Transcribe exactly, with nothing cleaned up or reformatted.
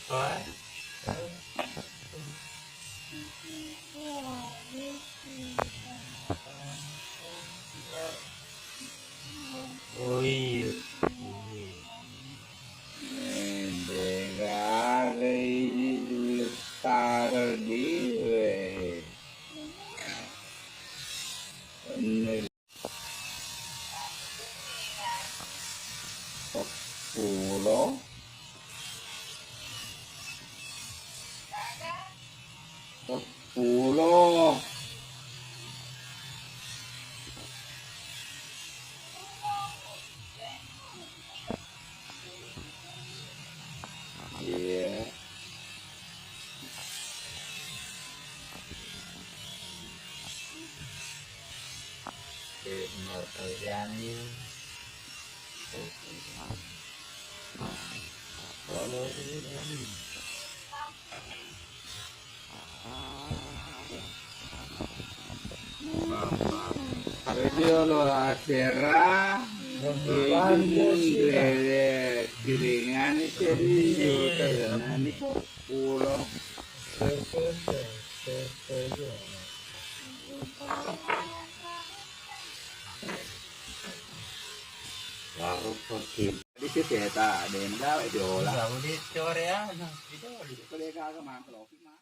Oh iya. Negara ini dulu taruh di seppulo, seppulo. Iya. Jadi, lo asera, itu lele kiringan itu di juta nani pulo. Baru pergi. Di situ ya, tak, denda, diolah. Udah, udah, core ya, nah, itu. Kau dia kagak mantel, opi mah.